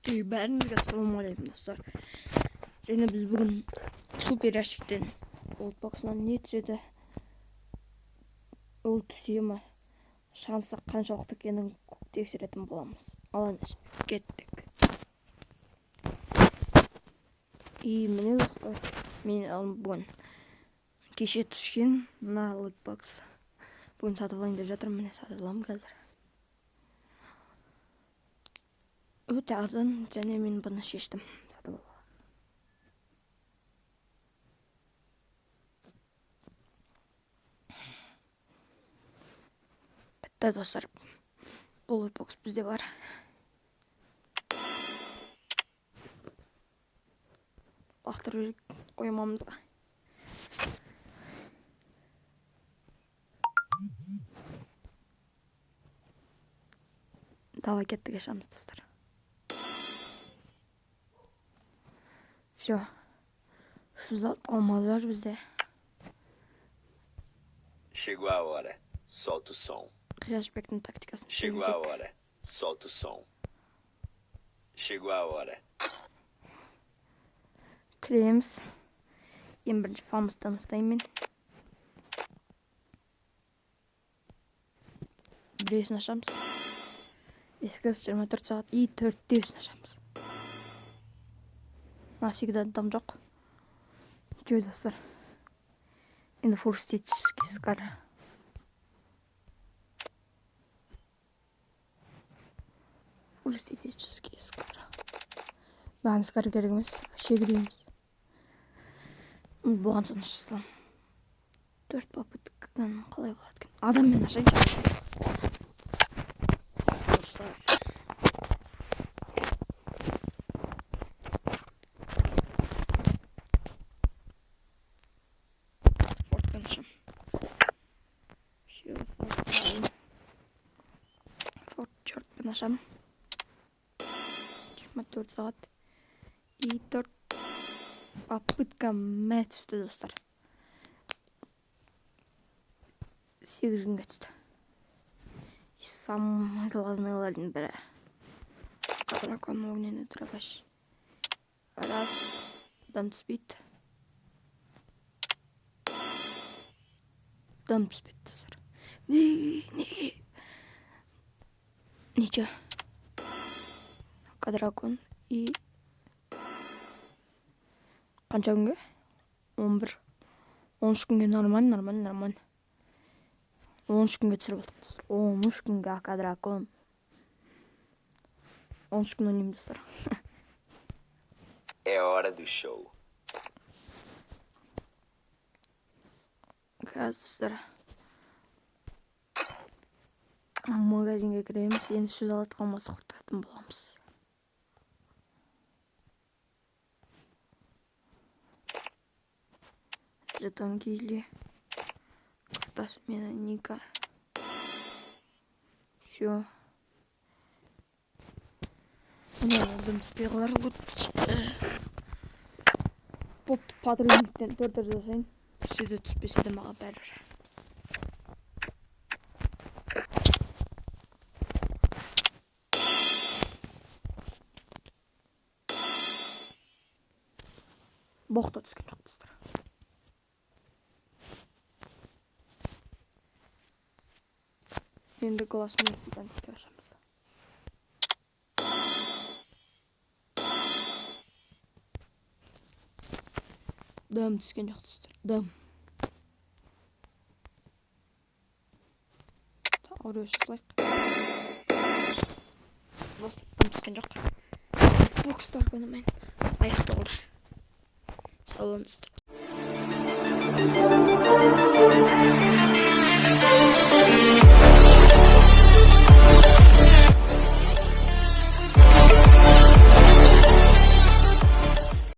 Бәріңізге ассалаумағалейкум, достар. Және біз бүгін супер ящиктен лутбоксынан не түседі, ол түсе ма, шансы қаншалықты екенін тексеретін боламыз. Ал ендеше кеттік. И міне, достар, мен бүгін кеше түскен мына лутбокс бүгін сатып алайын деп жатырмын. Міне, сатып аламын қазір, өте арзан, және мен бұны шештім сатып алуға. Бітті, достар, бұл лутбокс бізде бар. Лақтырып жіберейік қоймамызға. Давай, кеттік, ашамыз, достар. Все, 306 алмаз бар бізде. Chegou a hora. Solta o som. Қияшбектің тактикасын Chegou a істеу керек. hora. Solta o som. Chegou a hora. Кіреміз. Ең бірінші фамустан ұстаймын мен. Біреусін ашамыз. СКС 24 сағат и төртеусін ашамыз. Навсегда дым жоқ. Жой, достар. Енді фуристический скар. Фуристический скар. Маған скар керек емес. Вообще керек емес. Болған соң аша саламын. Төрт попыткадан қалай болады екен? Адаммен ашайыншы. Достар. Фортпен ашамын. Все, форт. Форт чертпен ашамын. 24 сағат. И төрт попытка мә түсті, достар. 8 күнге түсті. И самый главныйлардың бірі. Дракон огненный дробаш. Раз. Дым түспейді. Дым түспейді, достар. Неге? Неге? Ничего. Дракон и қанша күнге? 11. 13 күнге. Нормально, нормально, нормально. 13 күнге түсіріп алдық, достар. 13 күнге ака дракон. 13 күн ойнаймын, достар. É hora do show. Қазір, достар, магазинге кіреміз. Енді 306 алмаз құртатын боламыз. Жетон гильдии. Карта смена ника. Все. Міне, дым түспей қалар лучше. Бопты, патрульниктен төрт жасайын. Түссе де, түспесе де маған бәрібір. Боқ та түскен жоқ, достар. Енді глаз бандиттер ашамыз. Дым түскен жоқ, достар. Дым. Тағы біреу салайық. Достар, дым түскен жоқ. Бокстар күнімен аяқталды. Сау болыңыздар.